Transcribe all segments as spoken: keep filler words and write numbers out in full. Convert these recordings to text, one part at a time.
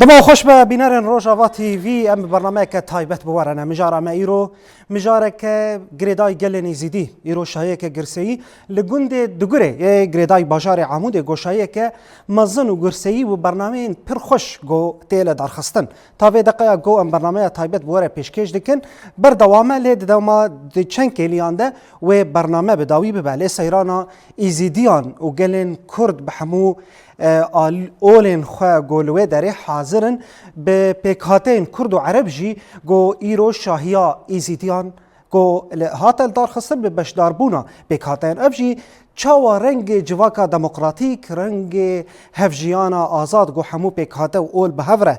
Dema xweş be bînerên Rojava T V, em bi bernameyeke taybet bi we re ne. Mijara me îro mijareke girêdayî gelên Êzîdî. Îro şahiyeke girseyî li gundê Dugurê yê girêdayî bajarê Amûdê, go şahiyeke mezin û girseyî û bernameyên pir xweş go tê li darxistin. Ta vê deqeya go em bernameya taybet bi we re pêşkêş dikin. Berdewam e, lê di dema di çend kêliyan de wê bername bi dawî bibe. Lê seyrana Êzîdiyan û gelên Kurd bi hemû, e, al-, olên xwe go li wê derê hazir in, bi pêkhateyên Kurd û Ereb jî go îro şahiya Êzîdiyan go li hate lidarxistin bi beşdarbûna pêkhateyan. Ev jî çawa rengê civaka demokratîk, rengê hevjiyana azad go hemû pêkhate û ol bi hev re.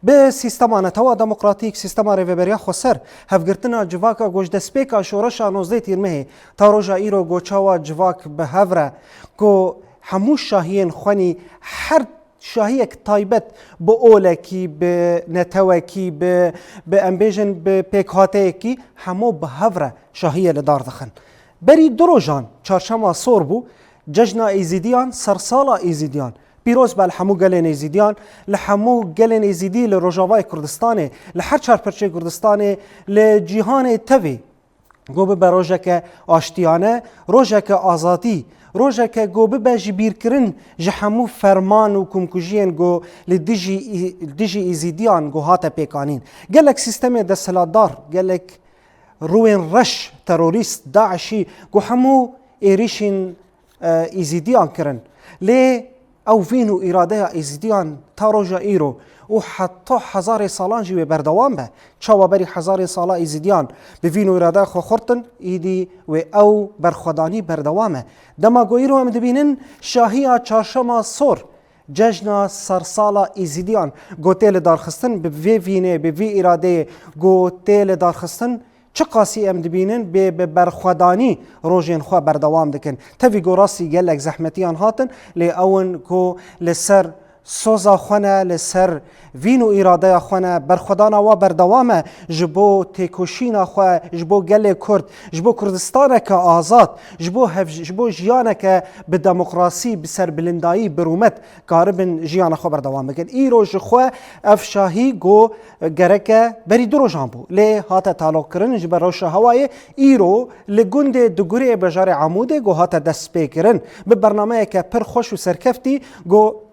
Bi sîstema netewa demokratîk, sîstema rêveberiya xweser, hevgirtina civaka go ji destpêka şoreşa nozdeh Tîrmehê ta roja îro go çawa civak bi hev re, go hemû şahiyên xwenî her şahiyek taybet bi olekî, bi netewekî, bi, bi em bêjin bi pêkhateyekî hemû bi hev re şahiye li dar dixin. Berî du rojan çarşema sor bû, cejna Êzîdiyan, sersala Êzîdiyan. Pîroz be li hemû gelên Êzîdiyan, li hemû gelên Êzîdî li Rojavayê Kurdistanê, li her çar perçeyê Kurdistanê, li cîhanê tevî. Go bibe rojeke aştiyane, rojeke azadî, rojeke go bibe ji bîrkirin ji hemû ferman û komkujiyên go li dijî, dijî Êzîdiyan go hate pêkanîn. Gelek sîstemê desthilatdar, gelek rûyên reş, terorîst, DAIŞî, go hemû êrîşên, e, Êzîdiyan kirin. Lê ew vîn û îradeya Êzîdiyan ta roja îro û heta hezarê salan jî wê berdewam be. Çawa berî hezarê sala Êzîdiyan bi vîn û îradeya xwe xurtin, îdî wê ew berxwedanî berdewam e. Dema ku îro em dibînin şahiya Çarşema Sor, cejna sersala Êzîdiyan, ku tê li darxistin, bi vê vînê, bi vî îradeyê ku tê li darxistin, çiqasî em dibînin bê bi berxwedanî rojên xwe berdewam dikin. Tevî ku rastî gelek zehmetiyan hatin, lê ew in ku li ser soza xwe ne, li ser vîn û îradeya xwe ne, berxwedana wa berdewam e ji bo têkoşîna xwe, ji bo gelê Kurd, ji bo Kurdistaneke azad, ji bo hev-, ji bo jiyaneke bi demokrasî, bi serbilindayî, bi rûmet karibin jiyana xwe berdewam bikin. Îro ji xwe ev şahî ku gereke berî du rojan bû, lê hate taloqkirin ji ber rewşa hewayê, îro li gundê Dugurê bajarê Amûdê ku hate destpêkirin. Bi bernameyeke pir xweş û serkeftî ku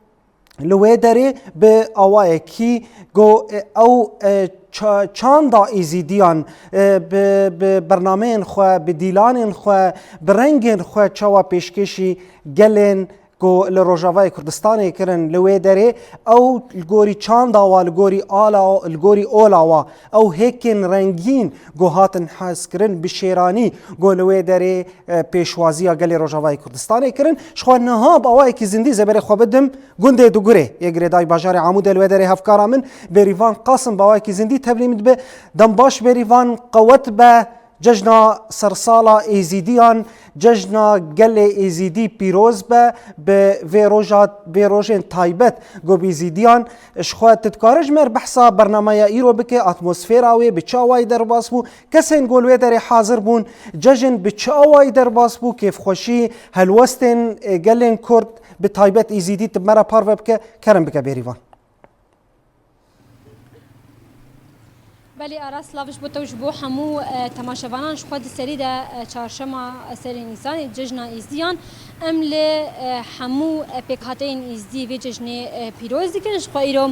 li wê derê bi awayekî ku, e, ew, e, ça-, çanda Êzîdiyan, e, bi, bi bernameyên xwe, bi dîlanên xwe, bi rengên xwe çawa pêşkêşî gelên ku li Rojavayê Kurdistanê kirin, li wê derê ew li gorî çanda wa, li gorî ala, li gorî ola wa, ew hêkên rengîn ku hatin hezkirin bi şêranî ku li wê derê, e, pêşwaziya gelê Rojavayê Kurdistanê kirin. Ji xwe niha bi awayekî zindî zêberê xwe bidim gundê Dugurê yê girêdayî bajarê Amûdê, li wê derê hevkara min Bêrîvan Qasim bi awayekî zindî tevlî min dibe. Dem baş Bêrîvan, qewet be. Cejna sersala Êzîdiyan, cejna gelê Êzîdî pîroz be, bi vê roja, vê rojên taybet ku bi Êzîdiyan ji xwe, tu dikare ji me re behsa bernameya îro bike, atmosfera wê bi çi awayî derbas bû, kesên ku li wê derê hazir bûn, cejn bi çi awayî derbas bû, kêfxweşî, helwestên, e, gelên Kurd, bi taybet Êzîdî, tu bi me re parve bike, kerem bike Bêrîvan. Belê Aras, silav ji bo te û ji bo hemû, e, temaşevanan. Ji xwe di serî de, e, çarşema serê Nîsanê, cejna Êzdiyan. Em li, e, hemû, e, pêkhateyên Êzdî vê cejnê, e, pîroz dikin. Ji xwe îro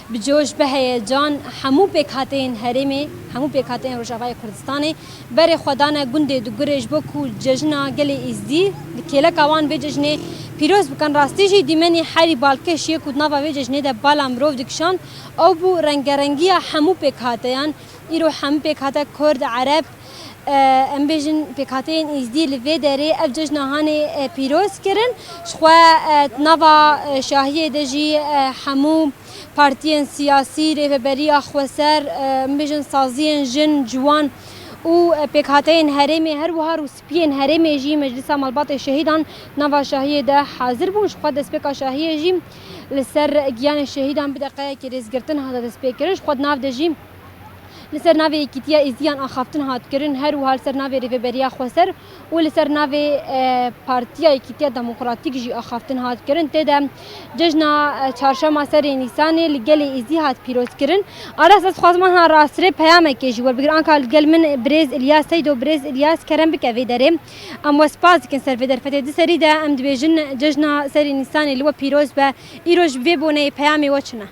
bi coş, bi heyecan hemû pêkhateyên herêmê, hemû pêkhateyên Rojavayê Kurdistanê berê xwe dane gundê Dugurê ji bo ku cejna gelê Êzdî di kêleka wan vê cejnê pîroz bikin. Rastî jî dîmenî herî balkêş yê ku di nava vê cejnê de bala mirov dikişand, ew bû rengerengiya hemû pêkhateyan. Îro hemû pêkhate Kurd, Ereb, e, em bêjin pêkhateyên Êzdî li vê derê ev cejna hanê, e, pîroz kirin. Ji xwe, e, di nava, e, şahiyê de jî, e, hemû partiyên siyasî, rêveberiya xweser, e, em bêjin saziyên jin, ciwan û, e, pêkhateyên herêmê, her wiha rûspiyên herêmê jî Meclisa Malbatê Şehîdan nava şahiyê de hazir bûn. Ji xwe destpêka şahiyê jî li ser giyanê şehîdan bi deqeyekê rêzgirtin hate destpêkirin. Ji xwe di nav de jî Li ser navê Yekîtiya Êziyan axaftin hat kirin, her wiha li ser navê Rêveberiya Xweser û li ser navê, e, Partiya Yekîtiya Demokratîk jî axaftin hat kirin. Tê de cejna, e, çarşema serê Nîsanê li gelê Êzî hat pîroz kirin. Aras, ez dixwazim anha rastî peyamekê ji we bigirim. Anka li gel min birêz Îlyas Seydo, birêz Îlyas, kerem bike vê derê. Em we spas dikin ser vê derfetê. Di serî de em dibêjin cejna serê Nîsanê li we pîroz be. Îro ji vê boneyê peyamê we çi ne?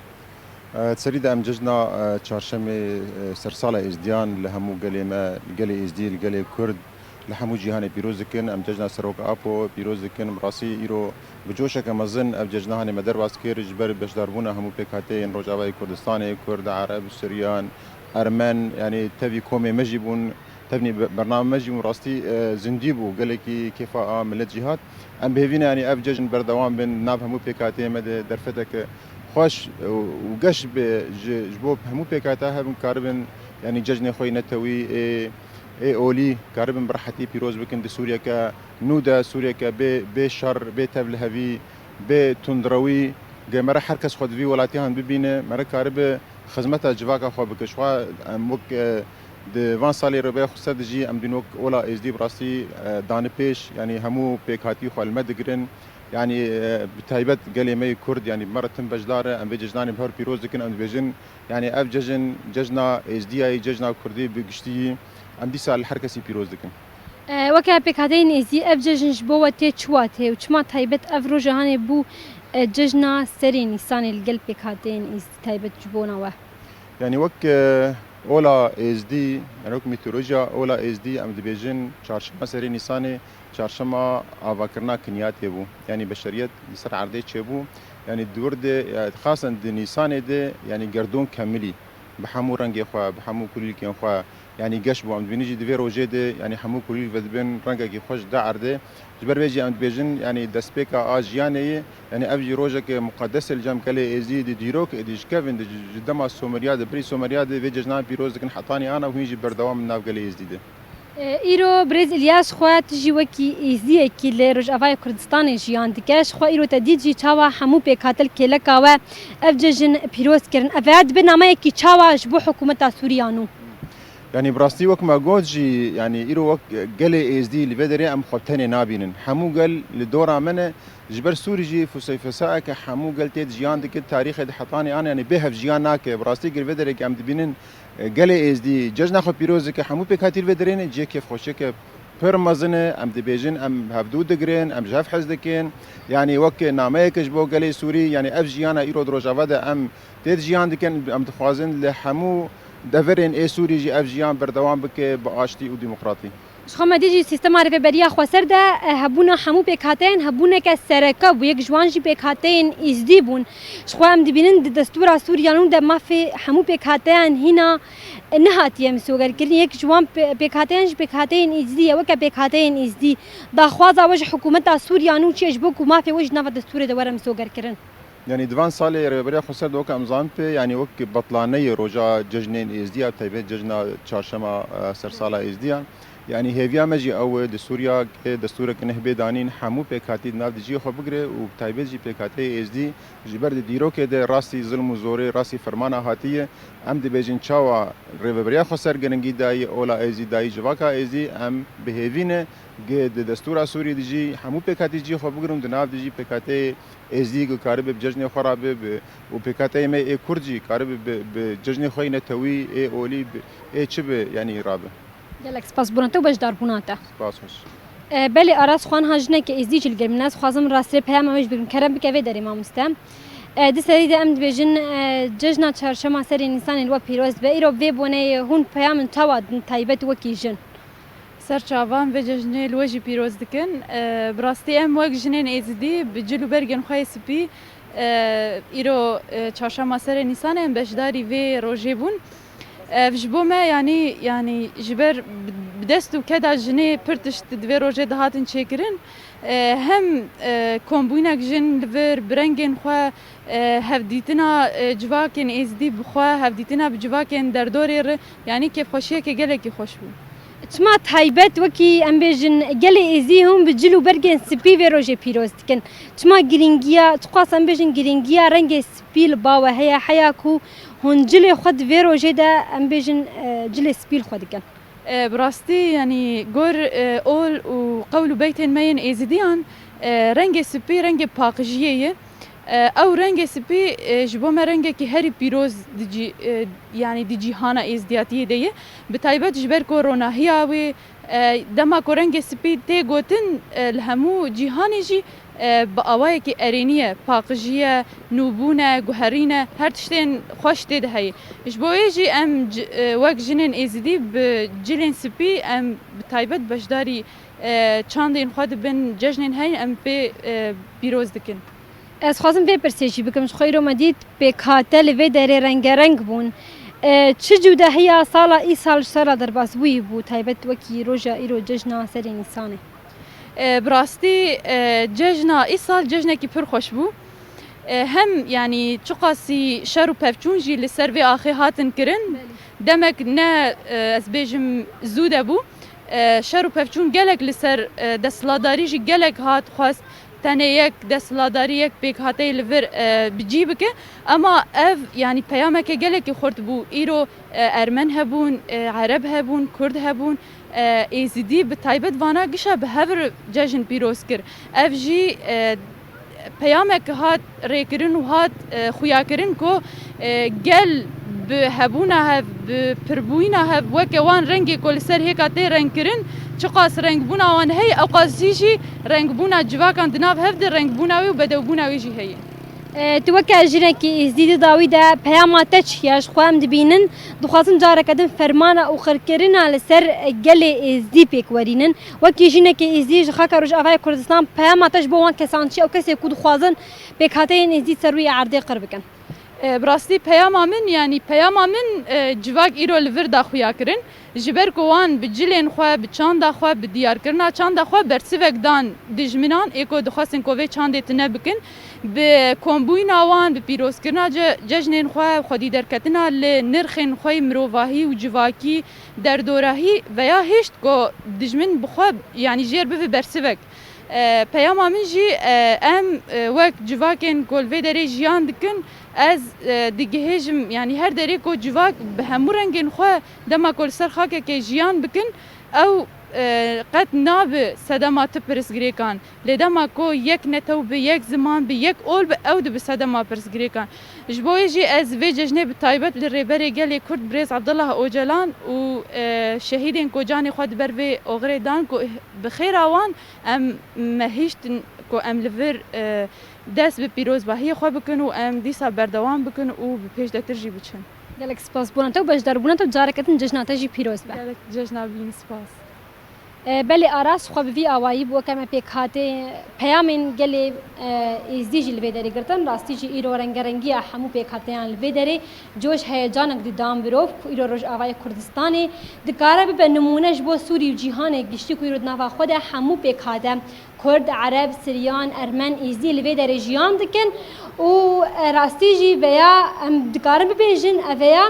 E, di serî de em cejna, e, çarşemê, e, sersala Êzdiyan li hemû gelê me, li gelê Êzdî, li gelê Kurd, li hemû cîhanê pîroz dikin. Em cejna Serok Apo pîroz dikin. Bi rastî îro bi coşeke mezin ev cejna hanê me derbas kir ji ber beşdarbûna hemû pêkhateyên Rojavayê Kurdistanê, Kurd, Ereb, Suryan, Ermen, yanî tevî komê me jî bûn. Tevnî be-, bername me jî rastî, e, zindî bû, gelekî kêfa a millet jî hat. Em bi hêvî ne, yanî ev cejn berdewam bin, nav hemû pêkhateyê me de derfeteke xweş û, û geş be ji, ji bo hemû pêkhate hebin, karibin, yanî cejnê xwe yê netewî ê, ê olî karibin bi rehetî pîroz bikin di Sûriyeke nû de, Sûriyeke bê, bê şer, bê tevlihevî, bê tundrewî. Ge mere her kes xwe di vî welatî han bibîne, mere karibe xizmeta civaka xwe bike. Ji xwe em wek, e, di van salê Rêveberiya Xweser de jî em dîn wek Ola Êzdî bi rastî, e, dane pêş, yanî hemû pêkhatî xwe li me digirin. Yanî, e, bi taybet gelê me yê Kurd, yanî bi me re tim beşdar e, em vê cejnanê bi hev pîroz dikin, em dibêjin, yanî ev cejn, cejna Êzdiyayî, cejna Kurdî bi giştî, em dîsa li her kesî pîroz dikin. E, weke pêkhateyên Êzdî, ev cejn ji bo we tê çi wateyê û çima taybet ev roja hanê bû, e, cejna serê Nîsanê li gel pêkhateyên Êzdî taybet ji bona we? Yanî wek, e, Ola Êzdî, yanî wek mîtolojiya Ola Êzdî em dibêjin, çarşema serê Nîsanê çarşema avakirina kinyatê bû. Yanî beşeriyet li ser erdê çêbû. Yanî di wir de, e, xasen di Nîsanê de, yanî gerdûn kemilî bi hemû rengê xwe, bi hemû kulîlkên xwe, yanî geş bû. Em dibînin jî di vê rojê de, yanî hemû kulîlk vedibin rengekî xweş da erdê. Ji ber vê jî em dibêjin, yanî destpêka a jiyanê ye, yanî ev jî rojeke muqedes e li cem gelê Êzdî, di dîrok êdî ji kevin de, ji, ji dema Someriya de, berî Someriya de vê cejnan pîroz dikin hetanî ana û hîn jî berdewam in nav gelê Êzdî de. E, îro birêz Îlyas xwe, tu jî wekî Êzdiyekî li Rojavayê Kurdistanê jiyan dike. Ji xwe îro te dît jî çawa hemû pêkhatin kêleka we ev cejn pîroz kirin. Ev dibe nameyekî çawa ji bo hikûmeta Sûriya nû? Yanî bi rastî wek me got jî, yanî îro wek gelê Êzdî li vê derê em xwe tenê nabînin. Hemû gel li dora me ne, ji ber Sûrî jî fuseyfesayeke hemû gel tê de jiyan dike, tarîxê de hetanî an, yanî bê hev jiyan nake. Bi rastî gir vê derê ke em dibînin, e, gelê Êzdî cejna xwe pîroz dike, hemû pêkhatî li vê derê ne, cihê kêfxweşiyeke pir mezin e. Em dibêjin, em hevdû digirin, em ji hev hez dikin. Yanî wek nameyeke ji bo gelê Sûrî, yanî ev jiyana îro di Rojava de em tê de jiyan dikin, em dixwazin li hemû deverên ê Sûrî jî ev jiyan berdewam bike bi aştî û demokratî. Ji xwe me dî jî sîstema Rêveberiya Xweser de, e, hebûna hemû pêkhateyên hebûneke sereke bû. Yek ji wan jî pêkhateyên Êzdî bûn. Ji xwe em dibînin di destûra Sûriya nû de mafê hemû pêkhateyan hîna, e, nehatiye misogerkirin. Yek ji wan pê-, pêkhateyan jî pêkhateyên Êzdî ye, weke pêkhateyên Êzdî. Daxwaza we ji hikûmeta Sûriya nû çi ye ji bo ku mafê we ji nava destûrê de were misogerkirin? Yanî di van salê Rêveberiya Xweser de weke em zanibê, yanî wek betlaneyê roja cejnên Êzdî ya, bi taybet cejna çarşema, e, sersala Êzdiyan. Yanî hêviya me jî ew e, di Sûriya ke destûreke neh bê danîn, hemû pêkhatî di nav de cihê xwe bigire û bi taybet jî pêkhateyê Êzdî ji ber di dîrokê de rastî zilm û zorê, rastî fermana hatiye. Em dibêjin çawa Rêveberiya Xweser giringî dayî, ola Êzdî dayî, civaka Êzdî, em bi hêvî ne ke di destûra Sûrî de jî hemû pêkhatî cihê xwe bigrin û di nav de jî pêkhateyê Êzdî ku karibe bi cejnê xwe re be, bi, û pêkhateyê me ê Kurd jî karibe bi, bi cejnê xwe yê netewî, ê olî, bi, ê çi be, yanî rabe. Gelek spas bona te û beşdarbûna te. Spas, xweş. E, belê, Aras, xwe niha jineke Êzdî jî li gel min e. Ez dixwazim rastî peyama we jî bigirim. Kerem bike vê derê, mamoste. E, di serî de em dibêjin, e, cejna çarşema serê Nîsanê li we pîroz be. Îro bi vê boneyê hûn peyamin çawa din taybet wekî jin? Ser çavan vê cejnê li we jî pîroz dikin. E, bi rastî em wek jinên Êzidî bi cil û bergên xwe yê spî, e, îro, e, çarşema serê Nîsanê em beşdarî vê rojê bûn. Ev ji bo me, yanî, yanî ji ber bi, bi dest û keda jinê pir tişt di vê rojê de hatin çêkirin. E, hem, e, kombûyînek jin li vir bi rengên xwe, e, hevdîtina, e, civakên Êzidî bi xwe, hevdîtina bi civakên derdorê re, yanî kêfxweşiyeke gelekî xweş bû. Çima taybet wekî em bêjin gelê êzî hûn bi cil û bergên spî vê rojê pîroz dikin? Çima girîngiya, çiqas em bêjin girîngiya rengê spî li ba we heye, heya ku hûn cilê xwe di vê rojê de em bêjin, e, cilê spî li xwe dikin? E, bi rastî, yanî gor, e, ol û qewl û beytên me yên êzidiyan, e, rengê spî rengê paqijiyê ye. E, ew rengê spî, e, ji bo me rengekî herî pîroz di cî-, e, yanî di cîhana êzdiyatiyê de ye. Bi taybet ji ber ku ronahiya wê, e, dema ku rengê spî tê gotin, e, li hemû cîhanê jî, e, bi awayekî erênî ye, paqijî ye, nûbûn e, guherîn e, her tiştên xweş tê de heye. Ji bo wê jî em c-, e, wek jinên êzidî bi cilên spî em bi taybet beşdarî, e, çandên xwe dibin, cejnên heyî em pê, e, pîroz dikin. Ez xwazim vê pirsê jî bikim, ji xwe îro me dît pêkhate li vê derê rengereng bûn. E, çi cudehiya sala îsal ji sala derbasbûyî bû, taybet wekî roja îro cejna serê Nîsanê? E, bi rastî, e, cejna îsal cejnekî pir xweş bû. E, hem, yanî, çiqasî şer û pevçûn jî li ser vê axê hatin kirin. Belê. Demek ne, e, ez bêjim zû de bû. E, şer û pevçûn gelek li ser, e, desthilatdarî jî gelek hat xwest tenê yek desthilatdarî, yek pêkhateyê li vir, e, bi cî bike. Ema ev, yanî, peyameke gelekî xurt bû. Îro, e, Ermen hebûn, e, Ereb hebûn, Kurd hebûn, e, Êzidî bi taybet vana gişa bi hev re cejn pîroz kir. Ev jî, e, peyamek hat rêkirin û hat, e, xuyakirin ku, e, gel bi hebûna hev, bi pirbûyîna hev weke wan rengê ku li ser hêka tê rengkirin, çiqas rengbûna wan heye, ewqasî jî rengbûna civakan di nav hev de rengbûna wê û bedewbûna wê jî heye. E, tu weke jinekî êzdî di dawî de peyama te çi ye? Ji xwe em dibînin, dixwazin careke din fermana û qirkirina li ser gelê êzdî pêk werînin. Wekî jinekê êzdî ji xaka Rojavayê Kurdistan peyama te ji bo wan kesan çi ye û kesê ku dixwazin pêkhateyên êzdî ser rûyê erdê qir bikin? E, bi rastî peyama min, yanî peyama min, e, civak îro li vir da xuya kirin. Ji ber ku wan bi cilên xwe, bi çanda xwe, bi diyarkirina çanda xwe bersivek dan dijminan, ê ku dixwestin ku vê çandê tune bikin, bi kombûyîna wan, bi pîrozkirina ce-, cejnên xwe, xwedî derketina li nirxên xwe yê mirovahî û civakî, derdorahî veya hêşt ku dijmin bi xwe, yanî jêr bibe bersivek. E, peyama min jî, e, em, e, wek civakên ku li vê derê jiyan dikin, ez, e, digihêjim, yanî her derê ku civak bi hemû rengên xwe dema ku li ser xakekê jiyan bikin, ew, e, qet nabe sedema tu pirsgirêkan. Lê dema ku yek netew bi, yek ziman bi, yek ol bi, ew dibe sedema pirsgirêkan. Ji bo wê jî ez vê cejnê bi taybet li Rêberê Gelê Kurd Birêz Abdullah Ocalan û, e, şehîdên ku canê xwe di ber vê oxirê dan ku bi xêra wan em me hiştin ku em li vir, e, dest bi pîrozbahiyê xwe bikin û em dîsa berdewam bikin û bi pêş de tir jî biçin. Gelek spas bona te û beşdarbûna te û careke din cejna te jî pîroz be. Gelek cejna bîn spas. E, belê Aras xwe bi vî awayî bi weke me pêkhatê peyamên gelê, e, êzdî jî li vê derê girtin. Rastî jî îro rengerengiya hemû pêkhateyan li vê derê coş heyecanek dida mirov ku îro Rojavayê Kurdistanê dikare bibe nimûne ji bo Sûrî û cîhanê giştî ku îro di nava xwe de hemû pêkhate Kurd, Ereb, Siryan, Ermen, Êzî li vê derê jiyan dikin û, e, rastî jî veya em dikarin bibêjin, ev veya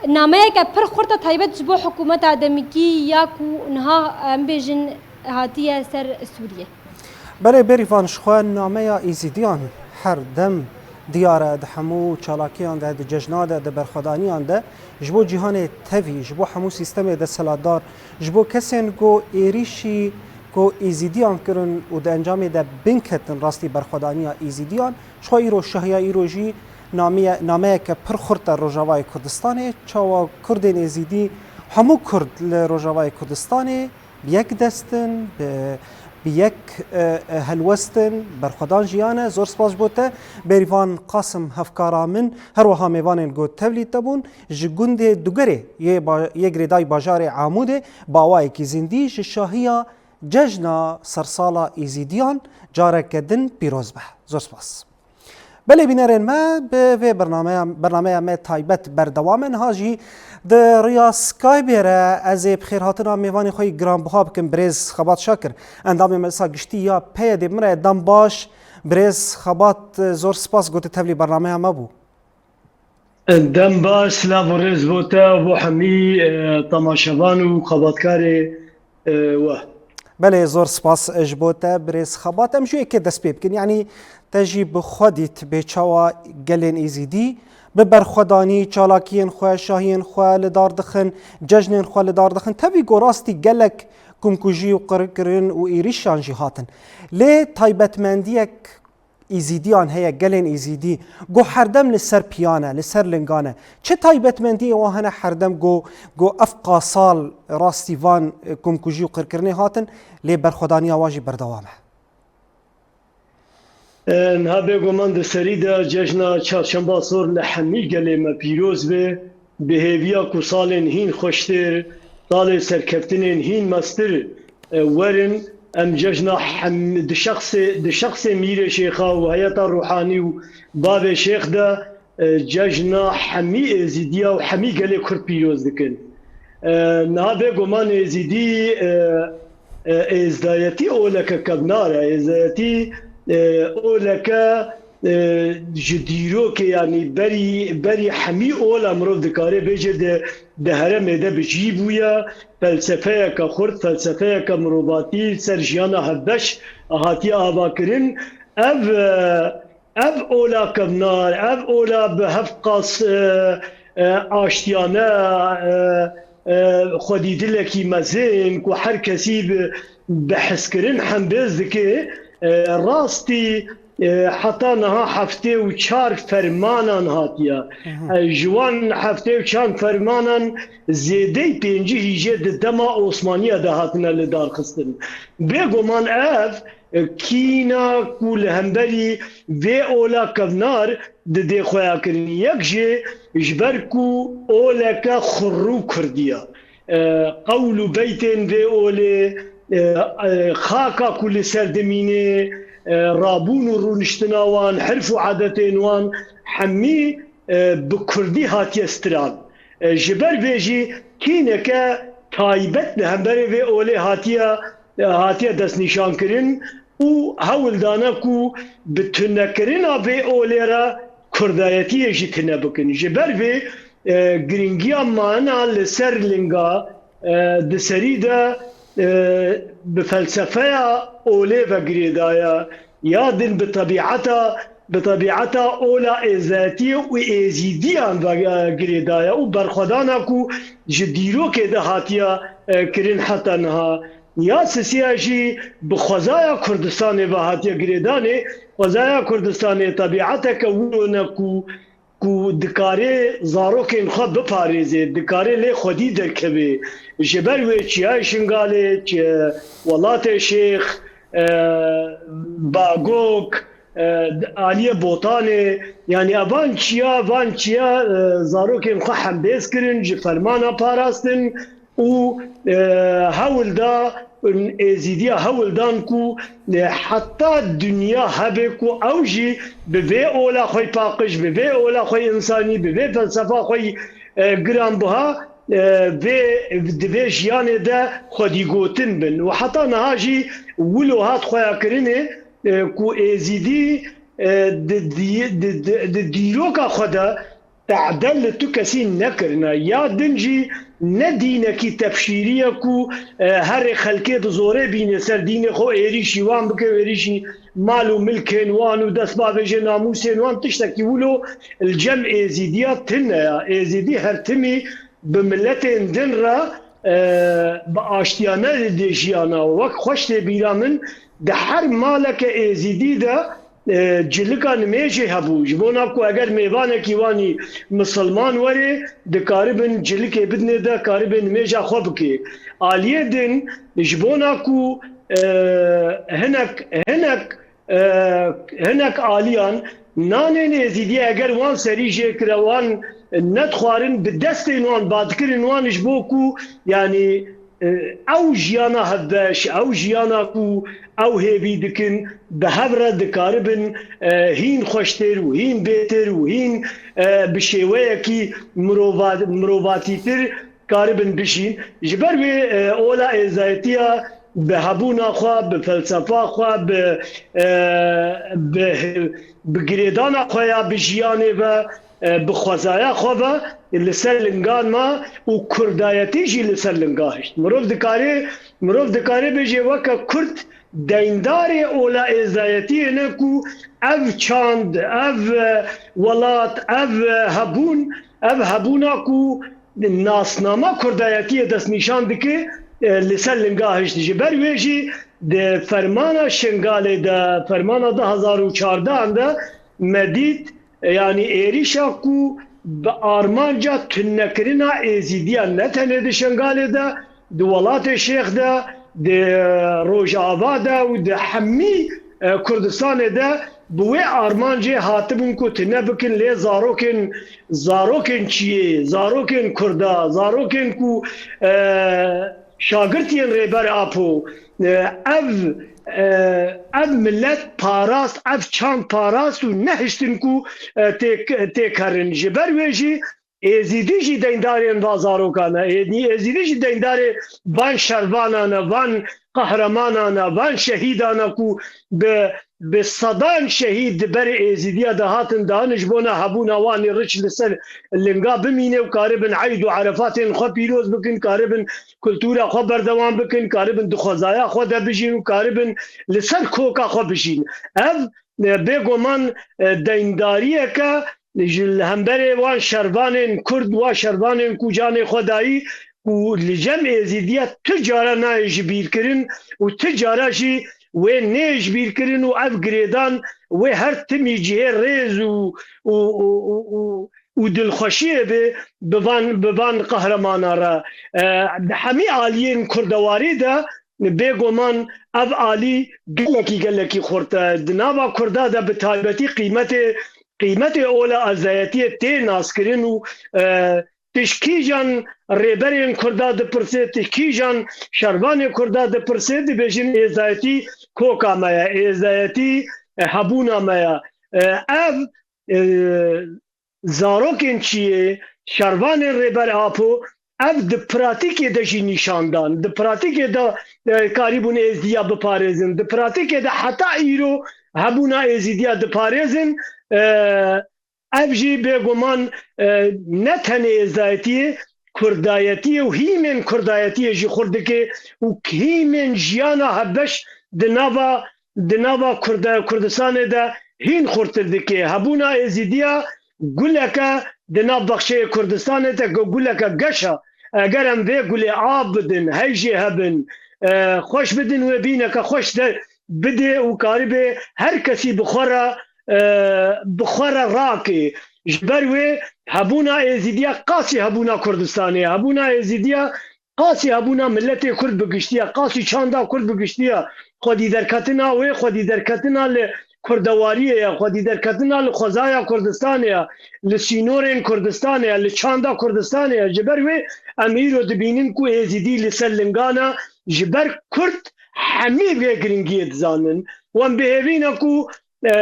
nameyeke pir xurt e taybet ji bo hikûmeta demikî ya ku niha, em bêjin, hatiye ser Sûriyê. Belê Bêrîvan, ji xwe nameya Êzîdiyan her dem diyar e, di hemû çalakiyan de, di cejna de, di berxwedaniyan de, ji bo cîhanê tevî, ji bo hemû sîstemê desthilatdar, ji bo kesên ku êrîşî ku Êzîdiyan kirin û di encamê de bin ketin rastî berxwedaniya Êzîdiyan, ji xwe îro şahiya îro jî namiye-, nameyeke pir xurt e Rojavayê Kurdistanê. Çawa Kurdên Êzîdî, hemû Kurd li Rojavayê Kurdistanê bi yek dest in, bi, bi yek, e, e, helwest in, berxwedan jiyan e. Zor spas ji bo te. Bêrîvan Qasim hevkara min, her wiha mêvanên ku tevlî te bûn, ji gundê Dugerê yê ba-, yê girêdayî bajarê Amûdê, bi awayekî zindî ji şahiya cejna sersala Êzîdiyan careke din pîroz be. Zor spas. Belê bînerên me, bi vê bernameya, bernameya me taybet berdewam e. Niha jî di riya Skypeê re ez ê bi xêrhatina mêvanê xwe yî giranbiha bikim, birêz Xebat Şakir. Endamê Meclisa Giştî ya P Y D'ê, bi min re ye. Dem baş, birêz Xebat, zor spas ku tu tevlî bernameya me bû. Dem baş, silav û rêz bo te û bo hemî, e, temaşevan û xebatkarê, e, we. Belê, zor spas ji bo te, birêz Xebat. Em ji yekê dest pê bikin. Yanî te jî bi xwe dît bê çawa gelên Êzîdî bi berxwedanî, çalakiyên xwe, şahiyên xwe li dar dixin, cejnên xwe li dar dixin. Tevî ku rastî gelek kumkujî û qirkirin û êrîşan jî hatin. Lê taybetmendiyek Êzîdiyan heye, gelên Êzîdî, ku herdem li ser piyan e, li ser lingan e. Çi taybetmendiyê wan hene herdem ku, ku ev qasal rastî van, e, kumkujî û qirkirinê hatin, lê berxwedaniya wan jî berdewam e? E, niha bêguman di serî de cejna Çarşemba Sor li hemî gelê me pîroz be, bi hêviya ku salên hîn xweştir, salê serkeftinên hîn mestir, e, werin. Em cejna hem-, di şexsê, di şexsê Mîrê Şêxa û heyeta ruhanî û bavê Şêx de, e, cejna hemî Êzîdiya û hemî gelê Kurd pîroz dikin. E, niha bêguman Êzîdî, e, e, êzdayetî oleke kevnar e. Êzdayetî, e, oleke, e, ji dîrokê, yanî berî, berî hemî ola mirov dikare bêje di, di heremê de bi cî bûye. Felsefeyeke xurt, felsefeyeke mirovatî ser jiyana hevbeş hatiye avakirin. Ev, e, ev ola kevnar, ev ola bi hevqas, e, e, aştiyane, e, e, xwedîdilekî mezin ku her kesî bi, bi hezkirin hembêz dike, e, rastî, e, heta niha heftê û çar fermanan hatiye. Hı hı. E, ji wan heftê û çar fermanan zêdeyî pêncî hîjê di dema Osmaniya de hatine lidarxistin. Bêguman ev, e, kîna ku li hemberî vê ola kevnar didê xweya kirin. Yek jê ji ber ku oleke xurrû kurdî ye. E, qewl û beytên vê olê, e, e, xaka ku li ser dimîne, e, rabûn û rûniştina wan, herf û adetên wan hemî, e, bi kurdî hatiye stiran. E, ji ber vê jî kîneke taybet li hemberê vê olê hatiye, hatiye destnîşankirin û hewl dane ku bi tunekirina vê olê re kurdayetiyê jî tune bikin. Ji ber vê, e, girîngiya mayina li ser linga, e, di serî de, e, bi felsefeya olê ve girêdaye, ya din bi tebîeta, bi tebîeta ola êzayetiyê û êzîdiyan ve, e, girêdaye û berxwedana ku ji dîrokê de hatiye, e, kirin heta niha. Ya sisiya jî bi xwezaya Kurdistanê ve hatiye girêdanê. Xwezaya Kurdistanê tebîeteke wilo ne ku, ku dikare zarokên xwe biparêze, dikare lê xwedî derkeve. Ji ber wê çiyayê Şingalê, çi-, welatê Şêx, e, Bagok, e, aliyê Botanê, yanî evan çiya, van çiya, e, zarokên xwe hembêz kirin, ji fermana parastin û, e, hewl da, Êzîdiya hewl dan ku, e, heta dinya hebe ku ew jî bi vê ola xwe paqij, bi vê ola xwe însanî, bi vê felsefa xwe, e, giranbiha, e, vê, di vê jiyanê de xwedîgotin bin. Û heta niha jî wilo hat xweyakirinê, e, ku Êzîdî, e, di, di, di, di, di dîroka xwe de tehde li tu kesî nekirine. Ya din jî ne dînekî tebşîrî ye ku, e, herê xelkê bi zorê bîne ser dînê xwe, êrîşî wan bike, êrîşî mal û milkên wan û dest bavêje namûsên wan, tiştekî wilo li cem Êzîdiya tune ye. Êzîdî her timî bi miletên din re, e, bi aştiyane dide jiyana. Wek xweş tê bîra min, di her maleke Êzîdî de, e, cilika nimêjê hebû. Ji bona ku eger mêvanekî wanî misilman were, dikaribin cilikê bidinê de, karibê nimêja xwe bike. Aliyê din, ji bona ku, e, hinek, hinek e, hinek aliyan nanên Êzîdiyê eger wan serî jê kire, wan nedixwarin, bi destên wan badikirin wan ji bo ku, yanî, e, ew jiyana hevbeş, ew jiyana ku ew hêvî dikin, bi hev re dikaribin, e, hîn xweştir û hîn bêtir û hîn, e, bi şêweyekî mirova-, mirovatîtir karibin bijîn. Ji ber wê, e, ola êzayetiya bi hebûna xwe, bi felsefa xwe, bi, e, bi, bi girêdana xwe ya bi jiyanê ve, e, bi xwezaya xwe ve li ser lingan ma û kurdayetî jî li ser linga hişt. Mirov dikare, mirov dikare bêje weke kurd deyndarê ola êzdayetiyê ne ku ev çand, ev, e, welat, ev, e, hebûn, ev hebûna ku nasnama kurdayetiyê destnîşan dike, e, li ser linga hişt. Ji ber wê jî di fermana Şingalê de, fermana du hezar û çardehan de me dît, yanî êrîşa ku bi armanca tunekirina Êzîdiyan ne tenê di Şingalê de, di welatê Şêx de, di Rojava de û di hemî, e, Kurdistanê de bi wê armancê hatibûn ku tune bikin, lê zarokên, zarokên çiyê, zarokên Kurda, zarokên ku, e, şagirtiyên Rêber Apo, e, ev, e, ev millet parast, ev çand parast û nehiştin ku, e, têk-, têk herin. Ji ber wê jî Êzîdî jî deyndarên va zarokan e. Êdî-, Êzîdî jî deyndarê van şervanan e, van qehremanan e, van şehîdan e ku bi, bi sedan şehîd di berê Êzîdiya de hatin dan ji bona hebûna wan ê riç li ser linga bimîne û karibin eyd û erefatên xwe pîroz bikin, karibin kultura xwe berdewam bikin, karibin di xwezaya xwe de bijîn û karibin li ser koka xwe bijîn. Ev, e, bêguman, e, deyndariyeke ji li hemberê wan şervanên Kurd, wan şervanên ku canê xwe dayî, ku li cem Êzîdiya tu cara nayê ji bîr kirin û tu cara jî wê nê ji bîr kirin û ev girêdan wê her timî cihê rêz û, û, û, û, û, û dilxweşiyê bê bi van, bi van qehremana re. E, di hemî aliyên kurdewarî de bêguman ev alî gelekî, gelekî xurt e. Di nava Kurda de bi taybetî qîmetê, qîmetê ola êzdayetiyê tê naskirin û, e, tu ji kîjan rêberên Kurda dipirse, tu ji kîjan şervanê Kurda dipirse, dibêjin êzdayetî koka me ye, êzdayetî, e, hebûna me ye. E, ev, e, zarokên çiyê, şervanên Rêber Apo, ev di pratîkê de jî nîşan dan. Di pratîkê de, e, karîbûn Êzdiya biparêzin. Di pratîkê de heta îro hebûna Êzîdiya diparêzin. E, ev jî bêguman, e, ne tenê êzdayetiyê, kurdayetiyê û hîmên kurdayetiyê jî xurt dike û hîmên jiyana hevbeş di nava di nava Kurda-, Kurdistanê de hîn xurtir dike. Hebûna Êzîdiya guleke di nav baxçeyê Kurdistanê de gu-, guleke geş e. Eger em vê gulê av bidin, heyjê hebin, e, xweş bidin, wê bîneke xweş de bidê û karibê her kesî bi xwe re, e, bi xwe re rake. Ji ber wê hebûna Êzîdiya qasî hebûna Kurdistanê ye. Hebûna Êzîdiya qasî hebûna miletê Kurd bi giştî ye, qasî çanda Kurd bi giştî ye, xwedî derketina wê, xwedî derketina li kurdewariyê ye, xwedî derketina li xwezaya Kurdistanê ye, li sînorên Kurdistanê ye, li çanda Kurdistanê ye. Ji ber wê em îro dibînin ku Êzîdî li ser lingan e, ji ber Kurd hemî vê giringiyê dizanin. Wan bi hêvî ne ku, e,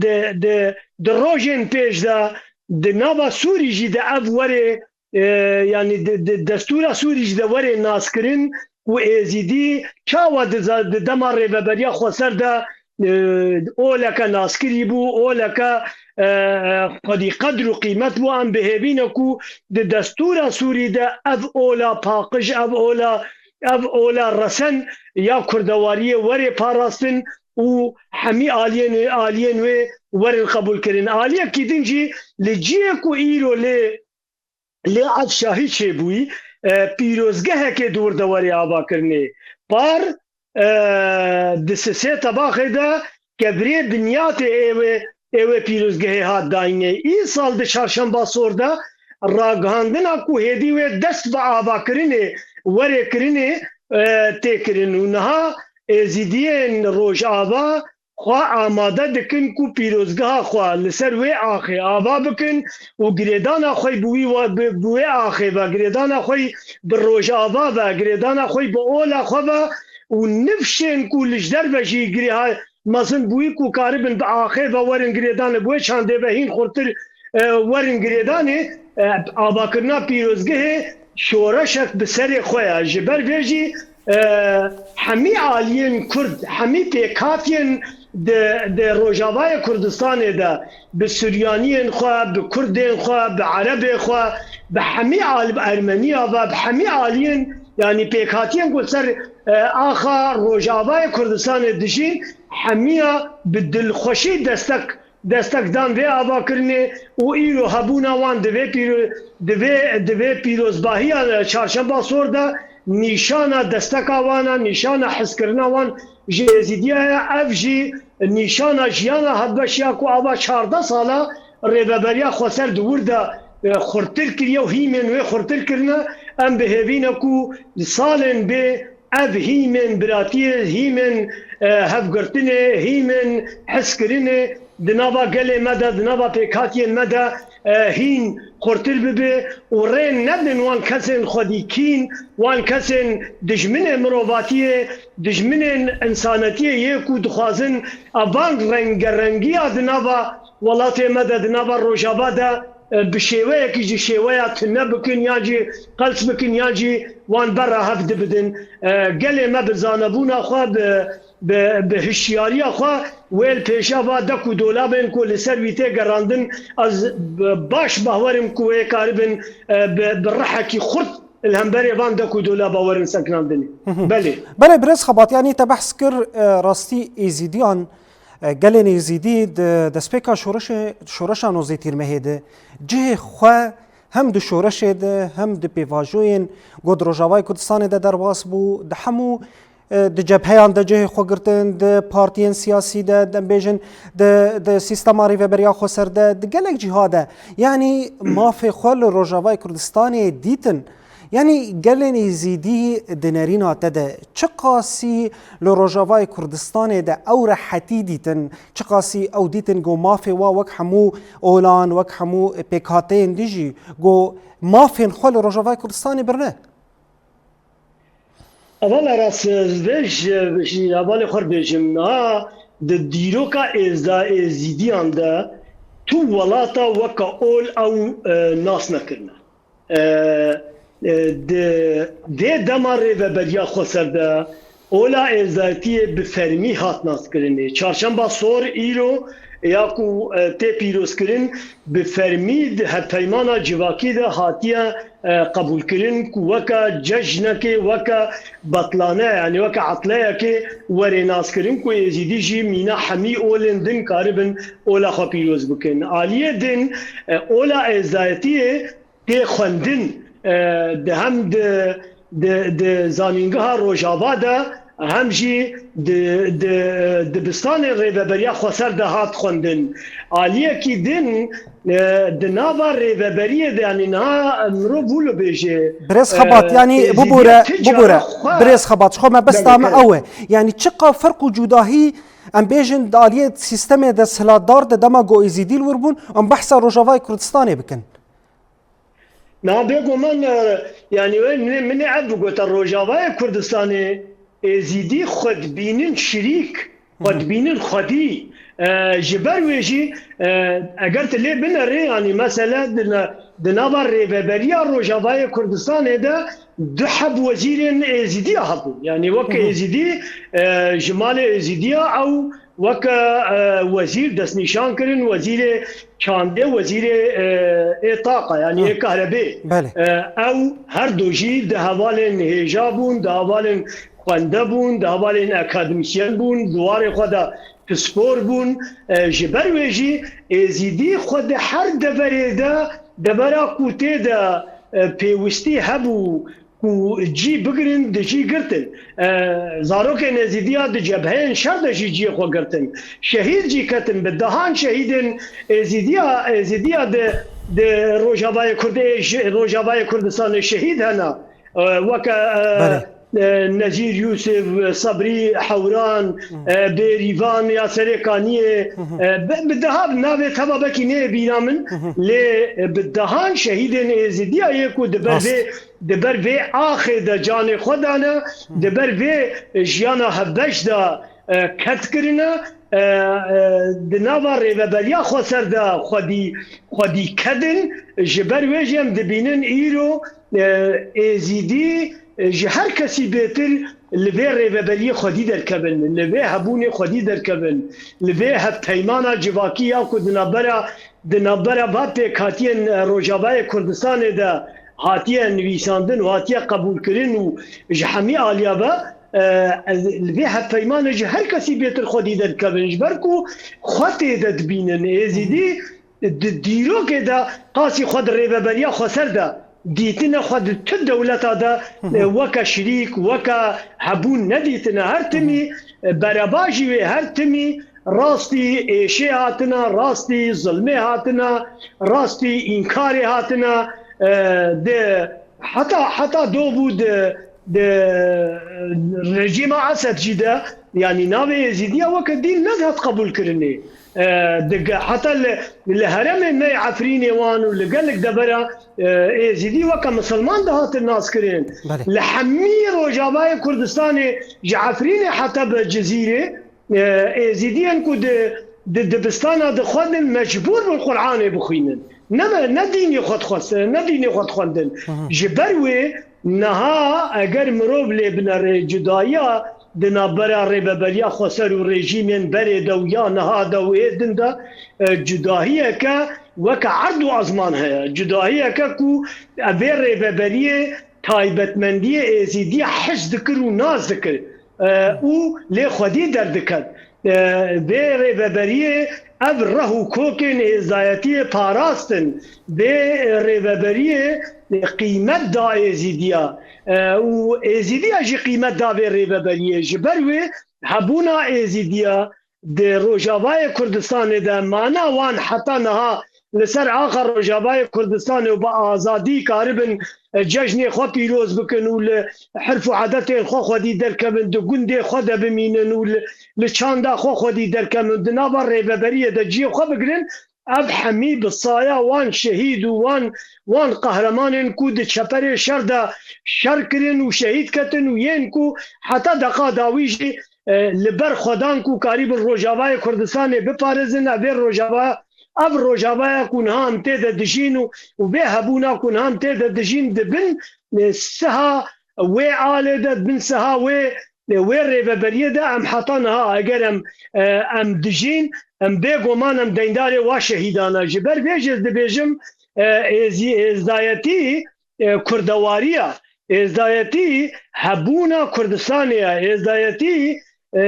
di, di, di rojên pêş de di nava Sûrî jî de ev were, e, yanî di, di destûra Sûrî jî de were naskirin ku Êzîdî çawa di za-, di dema Rêveberiya Xweser de, e, oleke naskirî bû, oleke, e, xwedî qedr û qîmet bû. Em bi hêvî ne ku di destûra Sûrî de ev ola paqij, ev ola, ev ola resen ya kurdewariyê were parastin û hemî aliyên, aliyên wê werin qebûlkirin. Aliyekî din jî li cihê ku îro lê lê ev şahî çêbûyî, e, pîrozgehekê di wir de werê avakirinê. Par, e, di sisê tebaxê de kevirê binyatê ê wê, ê wê pîrozgehê hat dayînê. Îsal di Çarşemba Sor de ragihandina ku hêdî wê dest bi avakirinê werê kirinê, e, tê kirin û niha Êzîdiyên Rojava xwe amade dikin ku pîrozgeha xwe li ser wê axê ava bikin û girêdana xwe bi wî wa-, bi, bi wê axê ve, girêdana xwe bi Rojava ve, girêdana xwe bi ola xwe ve û nifşên ku li ji derve jî girêha mezin bûyî ku karibin bi axê ve werin girêdanê, bi wê çandê ve hîn xurtir, e, werin girêdanê, e, avakirina pîrozgehê şoreşek bi serê xwe ye. Ji ber vê jî, e, hemî aliyên Kurd, hemî pêkhatiyên Di, di Rojavayê Kurdistanê de bi Suryaniyên xwe, bi Kurdên xwe, bi Erebê xwe, bi hemî al-, Ermeniya ve, bi hemî aliyên, yanî pêkhatiyên ku ser, e, axa Rojavayê Kurdistanê dijîn, hemiya bi dilxweşî destek, destek dan vê avakirinê û îro hebûna wan di vê pîro-, di vê, di vê pîrozbahiya Çarşemba Sor de nîşana desteka wan e, nîşana hezkirina wan ji Êzîdiya ye. Ev jî nîşana jiyana hevbeş ya ku ava çardeh sala Rêveberiya Xweser di wir de, e, xurtir kiriye û hîmên wê xurtir kirine. Em bi hêvî ne ku di salên bê ev hîmên biratiyê, hîmên, e, hevgirtinê, hîmên hezkirinê di nava gelê me de, di nava pêkhatiyên me de, e, hîn xurtir bibe û rê nedin wan kesên xwedî kîn, wan kesên dijminê mirovatiyê, dijminên însanetiyê yê ku dixwazin evan rengerengiya di nava welatê me de, di nava Rojava de, e, bi şêweyekî jî şêweya tune bikin, yan jî qels bikin, yan jî wan berra hev dibidin. E, gelê me bi zanebûna xwe, bi, bi, bi hişyariya xwe wê li pêşa va dek û dolabên ku li ser wî tê gerandin, ez b-, baş bawer im ku wê karibin, e, bi, bi rihekî xurt li hemberê van dek û dolaba werin sekinandinê. Belê. Belê, birêz Xebat, yanî te behs kir, e, rastî Êzîdiyan, e, gelên Êzîdî di destpêka şoreşê, şoreşa nozdeh Tîrmehê de cihê xwe hem di şoreşê de hem di pêvajoyên ku di Rojavayê Kurdistanê de derbas bû, di hemû, e, di cebheyan de cihê xwe girtin, di partiyên siyasî de, em bêjin, di, di sîstema Rêveberiya Xweser de, di gelek cîha de. Yanî mafê xwe li Rojavayê Kurdistanê dîtin. Yanî gelên Êzîdî di nerîna te de çiqasî li Rojavayê Kurdistanê de ew rehetî dîtin, çiqasî ew dîtin ku mafê wa wek hemû olan, wek hemû pêkhateyên din jî ku mafên xwe li Rojavayê Kurdistanê birine? Hevala rast, ez vê ji, ji hevalê xwe bêjim, niha di dîroka êzda-, êzîdiyan de tu welata weke ol ew, e, nas nekirine. E, e, di, dê dema Rêveberiya Xweser de ola êzdayetiyê bi fermî hat naskirinê. Çarşemba Sor îro ya ku, e, tê pîrozkirin, bi fermî di hevpeymana civakî de hatiye, e, qebûlkirin ku weke cejnekê, weke betlane, yanî weke etleyekê were naskirin ku Êzîdî jî mîna hemî olên din karibin ola xwe pîroz bikin. Aliyê din, e, ola êzdayetiyê tê xwendin, e, di hem di, di, di zanîngeha Rojava de, hem jî di, di, dibistanê Rêveberiya Xweser de hat xwendin. Aliyekî din, e, di nava rêveberiyê de, yanî niha mirov wilo bêje, Birêz Xebat, e, yanî Êzîdiya bibûre, ti cara bibûre. Xwe Birêz Xebat, ji xwe mebesta me ew e. Yanî çiqa ferq û cudahî, em bêjin, di aliyê sîstemê desthilatdar de dema ku Êzîdî li wir bûn, em behsa Rojavayê Kurdistanê bikin. Na bêguman, e, yanî wê min, min ê ev bigota, Rojavayê Kurdistanê Êzîdî xwe dibînin şirîk, xwe dibînin xwedî. E, ji ber wê jî, e, eger tu lê binerê, yanî mesele di na-, di nava rêveberiya Rojavayê Kurdistanê de du heb wezîrên Êzîdiya hebûn. Yanî weke Êzîdî, e, ji malê Êzîdiya ew weke, e, wezîr destnîşan kirin, wezîrê çandê, wezîrê, e, ê taqa, yanî ê kahrebê. Belê. E, ew her du jî di hevalên hêja bûn, di hevalên xwende bûn, di hevalên akademîsyen bûn, di warê xwe de pispor bûn. E, ji ber wê jî Êzîdî xwe di her deverê de, devera ku tê de, e, pêwistî hebû, ku cî bigirin, di cî girtin. E, zarokên Êzîdiya di cebheyên şer de jî ciyê xwe girtin. Şehîd jî ketin, bi dehan şehîdên Êzîdiya, Êzîdiya di, di Rojavayê Kurd-, ê ji Rojavayê Kurdistanê şehîd hene. E, weke, e, Belê. e, Nezîr Yûsif, Sebrî Hewran, e, Bêrîvan ya Serê Kaniyê, e, bi, bi deha navê teva bekî neyê bîra min, lê, e, bi dehan şehîdên Êzîdiya yê ku di ber Rast. vê di ber vê axê de canê xwe dane, di ber vê jiyana hevbeş de, e, ked kirine, e, e, di nava rêveberiya xweser de xwedî, xwedî kedin, ji ber wê jî em dibînin îro, e, Êzîdî, e, ji her kesî bêtir li vê rêveberiyê xwedî derkevin, li vê hebûnê xwedî derkevin, li vê hevpeymana civakî ya ku di navbera, di navbera va pêkhatiyên, e, Rojavayê Kurdistanê de hatiye nivîsandin û hatiye qebûlkirin û ji hemî aliya ve, e, ez, li vê hevpeymanê ji her kesî bêtir xwedî derkevin, ji ber ku xwe tê de dibînin. Êzîdî di dîrokê de qasî xwe di rêveberiya xweser de dîtine, xwe di tu dewleta de, e, weke şirîk, weke hebûn nedîtine. Her timî, e, berebajî wê, her timî rastî êşê hatina, rastî zilmê hatina, rastî înkarê hatina, e, di heta, heta do bû di, di rejîma Esed jî de, yanî navê Êzîdiya weke dîn nedihat qebûlkirinê. E, di ge-, heta li, li herêmê me yê Efrînê wan û li gelek devera, e, Êzîdî weke misilman dihatin naskirin. Belê. Li hemî Rojavayê Kurdistanê ji Efrînê heta bi Cizîrê, e, Êzîdiyên ku di, di dibistana dixwendin mecbûr bin Qur'anê bixwînin. Ne, ne dînê xwe dixwest-, ne dînê xwe dixwendin. Hı hı. Ji ber wê niha eger mirov lê binere cudayiya di navbera Rêveberiya Xweser û rejîmên berê de û ya niha de û ê din de, e, cudahiyeke weke erd û ezman heye. Cudahiyeke ku vê rêveberiyê taybetmendiyê Êzîdiyê hez dikir û nas dikir, e, û lê xwedî derdiket. E, vê rêveberiyê ev reh û kokên êzdayetiyê parastin. Vê rêveberiyê qîmet da Êzîdiya. E, û Êzîdiya jî qîmet da vê rêveberiyê. Ji ber wê hebûna Êzîdiya di Rojavayê Kurdistanê de, mana wan heta niha li ser axa Rojavayê Kurdistanê û bi azadî karibin, e, cejnê xwe pîroz bikin û li hirf û edetên xwe xwedî derkevin, di gundê xwe de bimînin û li, li çanda xwe xwedî derkevin, di nava rêveberiyê de cihê xwe bigirin, ev hemî bi saya wan şehîd û wan, wan qehremanên ku di çeperê şer de şer kirin û şehîd ketin û yên ku heta deqa dawî jî, e, li ber xwe dan ku karîbin Rojavayê Kurdistanê biparêzin, ev ê Rojava, ev Rojavaya ku niha em tê de dijîn û, û vê hebûna ku niha em tê de dijîn di bin, e, siha wê alê de, di bin siha wê, e, wê rêveberiyê de em heta niha eger em, e, em dijîn, em bêguman em deyndarê wa şehîdan e. Ji ber vê jî ez dibêjim, e, êzî-, êzdayetî, e, kurdewariya, êzdayetî hebûna Kurdistanê ye, êzdayetî, e,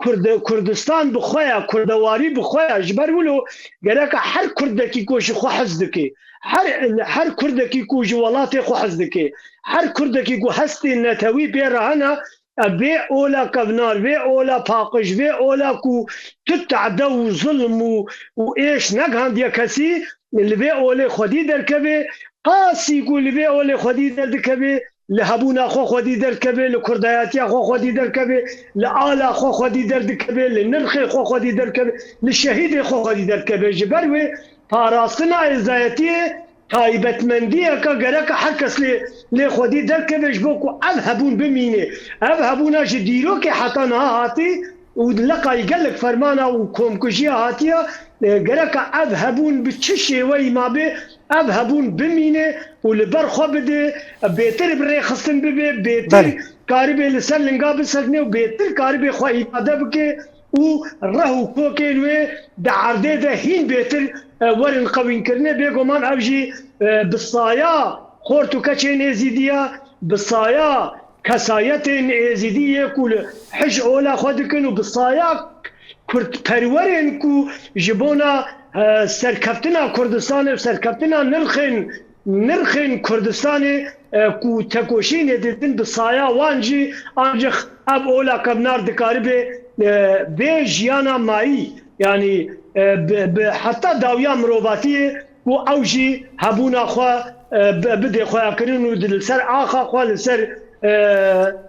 Kurd-, Kurdistan bi xwe ye, kurdewarî bi xwe ye. Ji ber wilo gereka her kurdekî ku ji xwe hez dike, her, her kurdekî ku ji welatê xwe hez dike, her kurdekî ku hestên netewî pê re hene, e, vê ola kevnar, vê ola paqij, vê ola ku tu tehde û zilm û, û êş negihandiye kesî, li vê olê xwedî derkeve, qasî ku li vê olê xwedî derdikeve, li hebûna xwe xwedî derkeve, li kurdayatiya xwe xwedî derkeve, li ala xwe xwedî derdikeve, li nirxê xwe xwedî derkeve, li şehîdê xwe xwedî derkeve. Ji ber wê parastina êzdayetiyê taybetmendiyeke gereke her kes lê, lê xwedî derkeve ji bo ku ev hebûn bimîne. Ev hebûna ji dîrokê heta niha hatî û leqayî gelek fermana û komkujiya hatiye, e, gereke ev hebûn bi çi şêweyî mabe, ev hebûn bimîne û li ber xwe bide, bêtir bi rêxistin bibe, bêtir Belê. karibê li ser linga bisekine û bêtir karibê xwe îfade bike û reh û kokên wê di erdê de hîn bêtir, e, werin qewînkirinê. Bêguman ev jî, e, bi saya xort û keçên Êzîdiya, bi saya kesayetên Êzîdî yê ku li hij ola xwe dikin û bi saya kurdperwerên ku ji bona, e, serkeftina Kurdistanê û serkeftina nirxên, nirxên Kurdistanê, e, ku tekoşînê didin, bi saya wan jî ancîx ev ola kevnar dikaribe, e, vê jiyana mayî, yanî, e, bi, bi heta dawiya mirovatiyê ku ew jî hebûna xwe, e, bi-, bidê xweyakirin û di-, li ser axa xwe, li ser, e,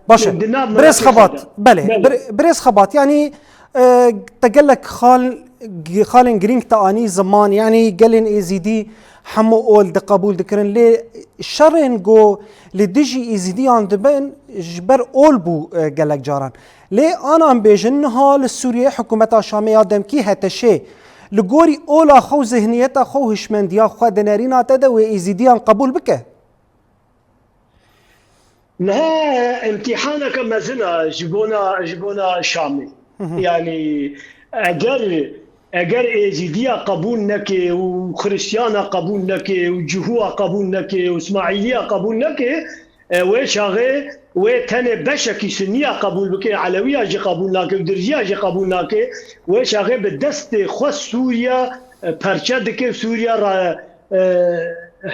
Baş e. di nav Birêz mirovatiyê Xebat, xwe de. belê. Belê. Bir-, Birêz Xebat, yanî, e, te gelek xal-, g-, xalên girîng te anî ziman, yanî gelên Êzîdî hemû ol di qebûl dikirin. Lê şerên ku li dijî Êzîdiyan dibin, ji ber ol bû, e, gelek caran. Lê ana em bêjin niha li Sûriyê hikûmeta Şamê ya demkî H T Ş li gorî ola xwe û zihniyeta xwe û hişmendiya xwe di nerîna te de wê Êzîdiyan qebûl bike? Niha imtîhaneke mezin e ji bona, ji bona Şamê. Yanî eger, eger Êzîdiya qebûl neke û Xiristiyana qebûl neke û Cihûya qebûl neke û Îsmaîliya qebûl neke, e, wê çaxê wê tenê beşekî Suniya qebûl bike, Elewiya jî qebûl nake û Dirziya jî qebûl nake. Wê çaxê bi destê xwe Sûriya, e, perçe dike û Sûriya ra, e,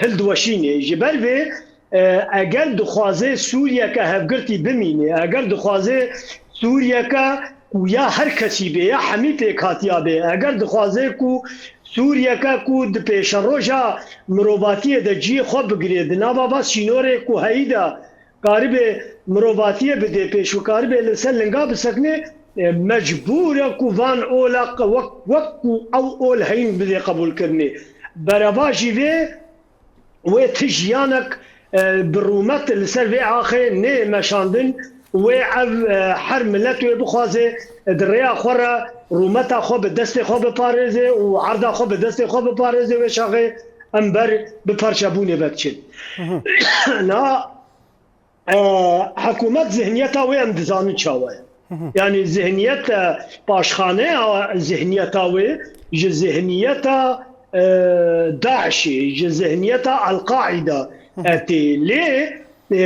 hildiweşîne. Ji ber vê, e, eger dixwaze Sûriyeke hevgirtî bimîne, eger dixwaze Sûriyeke ku ya her kesî bê, ya hemî pêkhatiya bê, eger dixwaze ku Sûriyeke ku di pêşeroja mirovatiyê de cihê xwe bigirê, di nava va sînorê ku heyî de karibê mirovatiyê bidê pêş û karibê li ser linga bisekine, e, mecbûr e ku van ola qe-, wek, wek ku ew ol heyîn bidê qebûlkirinê. Berevajî vê, wê ti jiyanek, e, bi rûmet li ser vê axê nê meşandin. Wê ev, e, her milet wê bixwaze, e, di rêya xwe re rûmeta xwe bi destê xwe biparêze û erda xwe bi destê xwe biparêze, wê çaxê em ber bi parçebûnê ve diçin. Na, e, hikûmet zihniyeta wê em dizanin çawa ye. Yanî zihniyet, e, paşxaneya zihniyeta wê ji zihniyeta, e, DAIŞê, ji zihniyeta El-Qaîda, e, tê. Lê, e,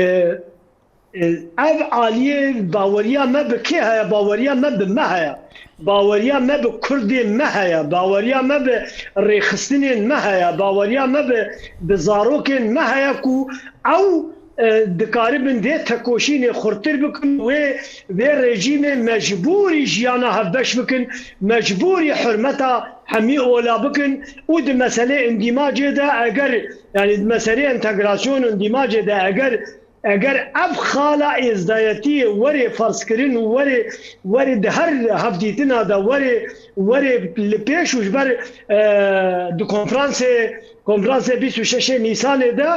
e, ev aliyê baweriya me bi kê heye? Baweriya me bi me heye. Baweriya me bi Kurdên me heye. Baweriya me bi rêxistinên me heye. Baweriya me bi, bi zarokên me heye ku ew, e, dikaribin vê tekoşînê xurtir bikin, wê, vê rejîmê mecbûrî jiyana hevbeş bikin, mecbûrî hurmeta hemî ola bikin û di meselê îndîmacê de eger, yanî di meselê entegrasyon û îndîmacê de eger, eger ev xala êzdayetiyê were ferzkirin û were, were di her hevdîtina de were, were li pêş û ji ber, e, di konferansê, konferansê bîst û şeşê Nîsanê de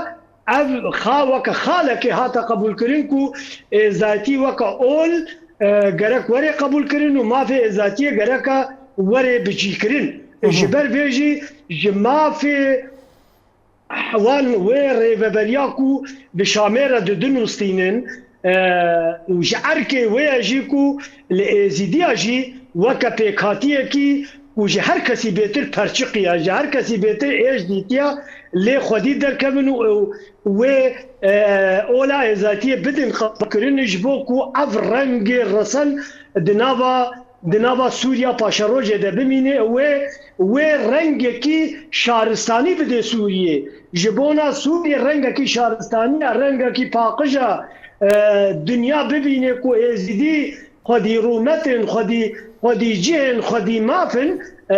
ev xa weke xalekê hate qebûlkirin ku êzdayetî weke ol, e, gerek were qebûlkirin û mafê êzdayetiyê gereke were bicîkirin. Ji ber vê jî ji mafê wan wê rêveberiya ku di Şamê re didin û stînin, e, û ji erkê wê ye jî ku li Êzîdiya jî weke pêkhatiyekî ku ji her kesî bêtir perçiqiya, ji her kesî bêtir êş dîtiya, lê xwedî derkevin û, û wê, e, ola êzatiyê bidin qebûlkirin ji bo ku ev rengê resen di nava, di nava Sûriya paşerojê de bimîne, wê, wê rengekî şaristanî bidê Sûriyê. Ji bona Sûriyê rengekî şaristanî ye, rengekî paqij e, e, dinya bibîne ku Êzidî xwedî rûmet in, xwedî, xwedî cih in, xwedî maf in, e,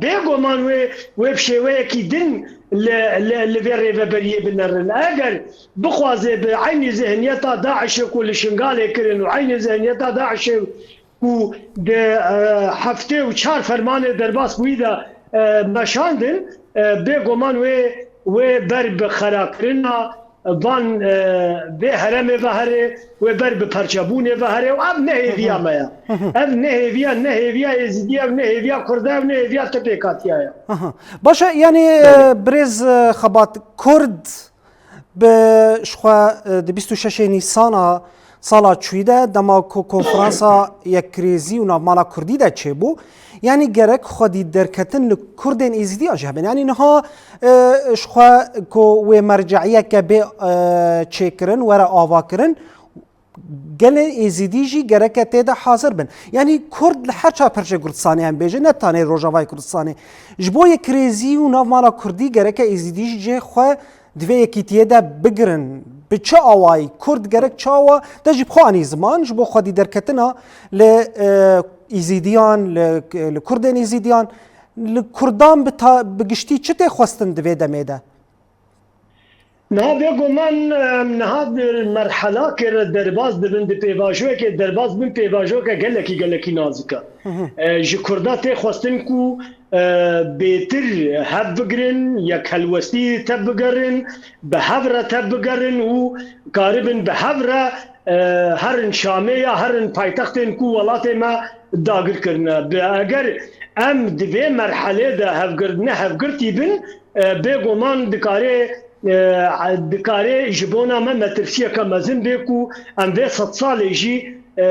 bêguman wê, wê bi şêweyekî din li, li, li vê rêveberiyê binerin. Eger bixwaze bi eynî zihniyeta DAIŞê ku li Şingalê kirin û eynî zihniyeta DAIŞê ku di, e, heftê û çar fermanê derbas bûyî de, e, meşandin, e, bêguman wê, wê ber bi xerakirina van, e, vê herêmê ve here, wê ber bi perçebûnê ve here û ev ne hêviya me ye. Ev ne hêviya, ne hêviya Êzidî ye, ev ne hêviya Kurda ye, ev ne hêviya ti pêkatiya ye. Aha. Baş e, yanî, Belê. e, birêz, e, Xebat, Kurd bi ji xwe, e, di bîst û şeşê Nîsana sala çûyî de, dema ku konferansa yekrêzî û navmala Kurdî de çêbû, yanî gerek xwedî derketin li Kurdên Êzidiyan jî hebin. Yanî niha, e, ji xwe ku wê merceiyeke bê, e, çêkirin, were avakirin, gelê Êzidî jî gereke tê de hazir bin. Yanî Kurd li her çar perçê Kurdistanê em bêjin, ne tanê Rojavayê Kurdistanê. Ji bo yekrêzî û navmala Kurdî gereke Êzidî jî cihê xwe di vê yekîtiyê de bigirin. Bi çi awayî? Kurd gerek çawa te jî bi xwe anî ziman ji bo xwedî derketina li, e, Êzidiyan, li, li Kurdên Êzidiyan, li Kurdan bi ta-, bi giştî çi tê xwestin di vê demê de? Niha bêguman, em, niha di merhelakê re derbas dibin, di pêvajoyekê derbas bin, pêvajoyeke gelekî, gelekî nazik e. E, ji Kurda tê xwestin ku, e, bêtir hev bigirin, yekhelwestî tev bigerin, bi hev re tev bigerin û karibin bi hev re, e, herin Şamê ya herin paytextên ku welatê me dagir kirine. Bi, eger em di vê merhelê de hevgir-, ne hevgirtî bin, e, bêguman dikare e, dikare ji bona me metirsiyeke mezin bê ku em vê sed salê jî, e,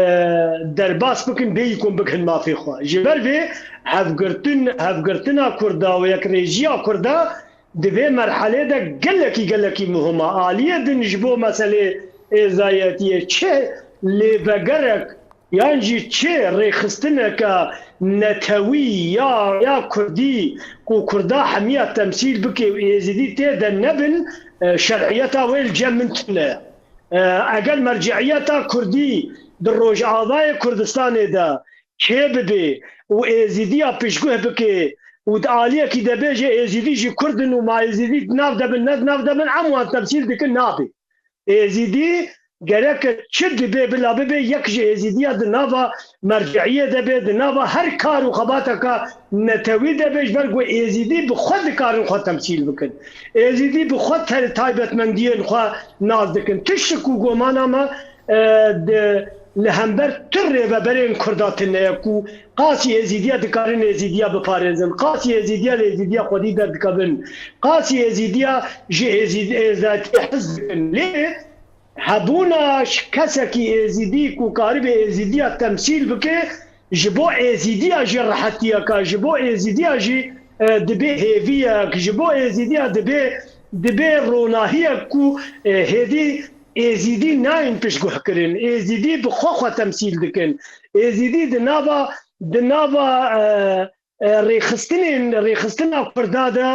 derbas bikin, bêyî ku em bigihin mafê xwe. Ji ber vê hevgirtin, hevgirtina Kurda û yekrêjiya Kurda di vê merhelê de gelekî, gelekî muhim e. Aliyê din ji bo meselê êzdayetiyê çi lêvegerek yan jî çi rêxistineke netewî ya, ya kurdî ku Kurda hemiya temsîl bike û Êzidî tê de nebin, e, şer'iyeta wê li cem min tune ye. E, eger merciyeta kurdî di Rojavayê Kurdistanê de çê bibe û Êzidiya piştguh bike û di aliyekî de bêje Êzidî jî kurd in û ma Êzidî di nav de bin, ne di nav de bin, em wan temsîl dikin, nabe. Êzidî gereke çi dibe bila bibe, yek ji Êzidiya di nava merciyê de be, di nava her kar û xebateka netewî de be, ji ber ku Êzidî bi xwe dikarin xwe temsîl bikin. Êzidî bi xwe te-, taybetmendiyên xwe nas dikin. Tiştik ku gomana me, e, di, li hember tu rêveberên Kurda tune ye ku qasî Êzidiya dikarin Êzidiya biparêzin, qasî Êzidiya li Êzidiya xwedî derdikevin, qasî Êzidiya ji Êzîd-, Êzidiyê hez dikin. Lê hebûna ş-, kesekî Êzidî ku karibe Êzidiya temsîl bike, ji bo Êzidiya jî rehetiyeka, ji bo Êzidiya jî, e, dibe hêviyek, ji bo Êzidiya dibe, dibe ronahiyek ku, e, hêdî Êzidî nayên piştguhkirin. Êzidî bi xwe xwe temsîl dikin. Êzidî di nava, di nava, e, e, rêxistinên, rêxistina Kurda de,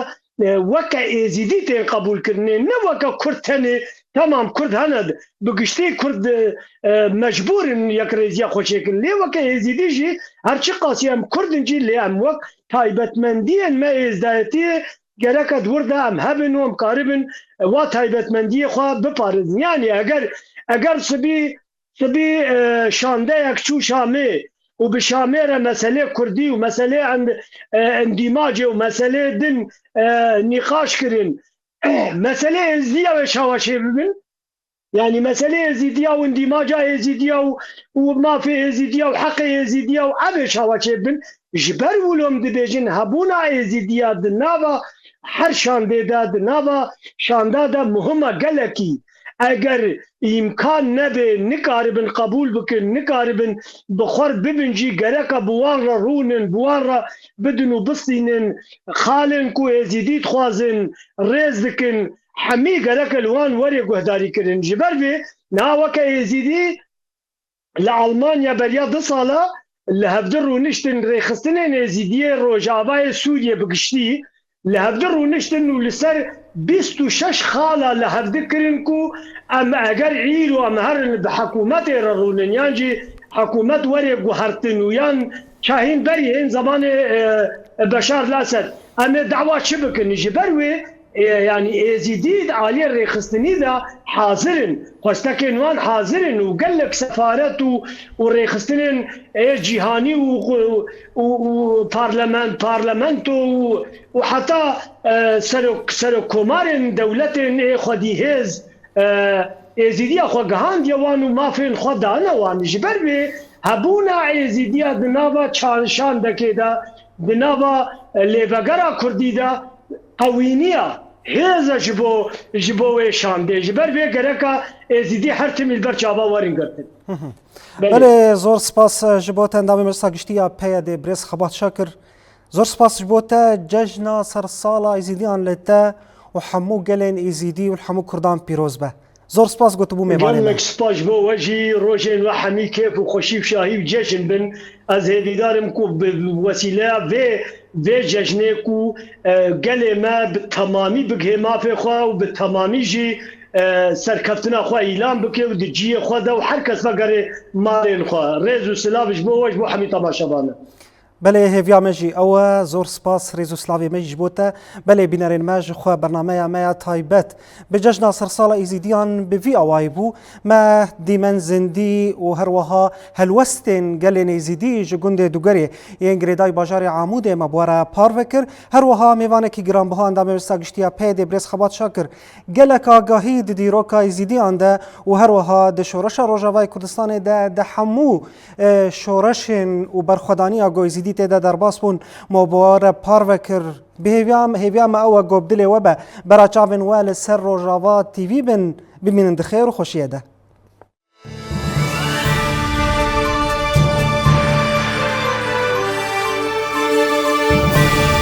e, weke Êzidî tên qebûlkirinê, ne weke Kurd tenê. Temam Kurd hene, bi giştî Kurd, e, e, mecbûr in yekrêziya xwe çêkin. Lê weke Êzidî jî her çi qasî em Kurd in jî, lê em wek taybetmendiyên me êzdayetiyê gereke di wir de em hebin û em karibin, e, wa taybetmendiyê xwe biparêzin. Yanî eger, eger sibî, sibî, e, şandeyek çû Şamê û bi Şamê re meselê Kurdî û meselê end-, e, endîmacê û meselê din, e, nîqaş kirin, meselê Êzidiya wê çawa çê bibin? Yanî meselê Êzidiya û endîmaca Êzidiya û, û mafê Êzidiya û heqê Êzidiya û ev ê çawa çê bibin? Ji ber wilo em dibêjin hebûna Êzidiya di nava her şandê de, di nava şanda de muhim e gelekî. Eger îmkan nebe, nikaribin qebûl bikin, nikaribin bi xwe re bibin jî, gereke bi wan re rûnin, bi wan re bidin û bistînin. Xalên ku Êzidî dixwazin, rêz dikin, hemî gereke li wan were guhdarî kirin. Ji ber vê niha weke Êzidî li Almanya beriya du sala li hevdi rûniştin, rêxistinên Êzidiyê Rojavayê Sûriyê bi giştî li hevdi rûniştin û li ser bîst û şeş xala li hevdi kirin ku em eger îro em herin bi hekûmetê re rûnin yan jî hekûmet were guhertin û yan Şahîn berî hên zemanê, e, Beşar el-Esed. Em ê dawa çi bikin? Ji ber wê, e, yanî Êzîdî di aliyê rêxistinî de hazir in. Xwestekên wan hazir in û gelek sefaret û, û rêxistinên ê cîhanî û, û, û, û parlament-, parlamento û, û heta, e, serok-, serokkomarên dewletên ê xwedî hêz e, Êzîdiya xwe gihandiye wan û mafên xwe dane wan. Ji ber vê hebûna Êzîdiya di nava çar-, şandekê de, di nava, e, lêvegera kurdî de qewîniya hêz e ji bo, ji bo wê şandê. Ji ber vê gereka Êzîdî her timî li ber çava werin girtin. Belê. Belê, zor spas ji bo te endamê Meclisa Giştî ya P Y D'ê birêz Xebat Şakir. Zor spas ji bo te, cejna sersala Êzîdiyan li te û hemû gelên Êzîdî û li hemû Kurdan pîroz be. Zor spas ku tu bû mêvanê me. Gelek spas ji bo we jî, rojên we hemî kêf û xweşî û şahî û cejn bin. Ez hêvîdar im ku bi wesîleya vê, vê cejnê ku, e, gelê me bi temamî bigihê mafê xwe û bi temamî jî, e, serkeftina xwe îlan bike û di cihê xwe de û her kes vegerê malên xwe. Rêz û silav ji bo we, ji bo hemî temaşevanan. Belê, hêviya me jî ew e. Zor spas, rêz û silavê me jî ji bo te. Belê, bînerên me, ji xwe bernameya me ya taybet bi cejna sersala Êzîdiyan bi vî awayî bû. Me dîmen zindî û her wiha helwestên gelên Êzîdî ji gundê Dugerê yên girêdayî bajarê Amûdê me bi we re parve kir. Her wiha mêvanekî giranbiha endamê Meclisa Giştî ya P Y D'ê birêz Xebat Şakir gelek agahî di dîroka Êzîdiyan de û her wiha di şoreşa Rojavayê Kurdistanê de, di hemû, e, şoreşên û berxwedaniya ku Êzîdî tê de derbas bûn, me bi we re parve kir. Bi hêviya, hêviya me ew e ku bi dilê we be. Bera çavên we li ser Rojava T V bin, bimînin di xêr û xweşiyê de.